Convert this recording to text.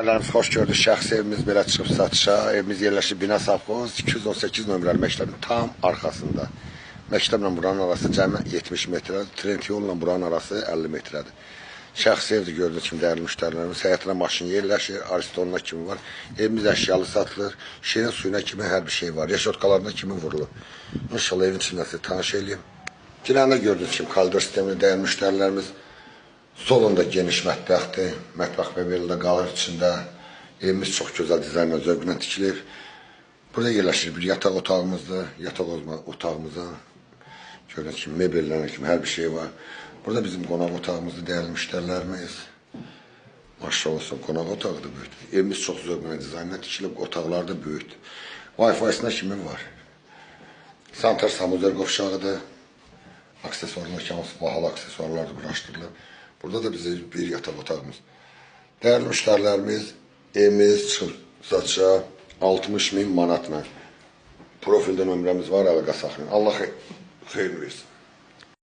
Müştərilərimiz, xoş gördük. Şəxsi evimiz belə çıxıb satışa. Evimiz yerləşir Bina Sovxoz 218 nömrəli məktəbin tam arxasında. Məktəblə buranın arası cəmi 70 metrədir. Trend yolla buranın arası 50 metrədir. Şəxsi evdir, gördüyünüz kimi, dəyərli müştərilərimiz. Həyətinə maşın yerləşir, Aristonuna kimi var. Evimiz əşyalı satılır. Şirin suyuna kimi hər bir şey var. Reşotkalarına kimi vurulur. İnşallah evin içində sizi tanış eləyim. Girəndə gördüyünüz kimi koridor sistemli, dəyərli müştərilərimiz. Solunda geniş mətbəxdir. Mətbəx mebeli də qalır içində. Evimiz çox gözəl dizaynla, zövqlə tikilib. Burada yerləşir bir yataq otağımızdır. Yataq otağımıza gördüyünüz kimi mebellərə kimi hər bir şey var. Burada bizim qonaq otağımızdır, dəyərli müştərilərimiz. Maşallah olsun, qonaq otağı da böyükdür. Evimiz çox zövqlə dizaynla tikilib, otaqlar da böyükdür. Wi-Fi-sına kimi var. Sanitar sanuzel qovşağıdır. Aksesuarlar, hamısı bahalı aksesuarlar da quraşdırılıb. Burada da bizim bir yataq otağımız. Dəyərli müştərilərimiz, evimiz çıxıb satışa 60 min manatla. Profildə nömrəmiz var, əlaqə saxlayın. Allah xeyir versin.